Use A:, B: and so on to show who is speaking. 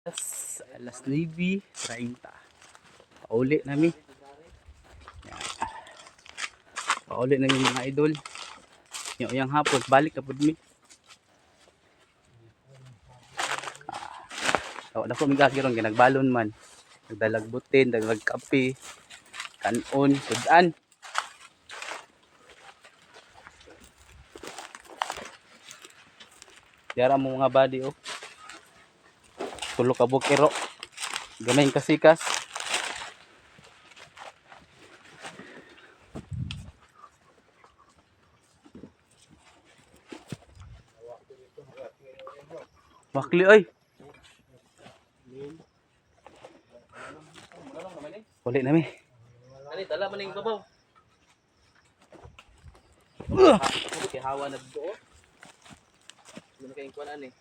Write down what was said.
A: Alas 9:30. Pauli nami. Yan. Pauli nami, mga idol. Yung uyang hapon, balik na pud mi. Ah, wala ko migagi ron, ginagbalon man. Nagdalag butin, nagdalag kape, kanon, sudan. Diara mo, mga body, oh. Tulo ka bukiro. Ganay kasikas. Wakli oy. Uli na mi.
B: Ani dala man ning babaw. Kay hawa na dito. Ano kayong kuan ani?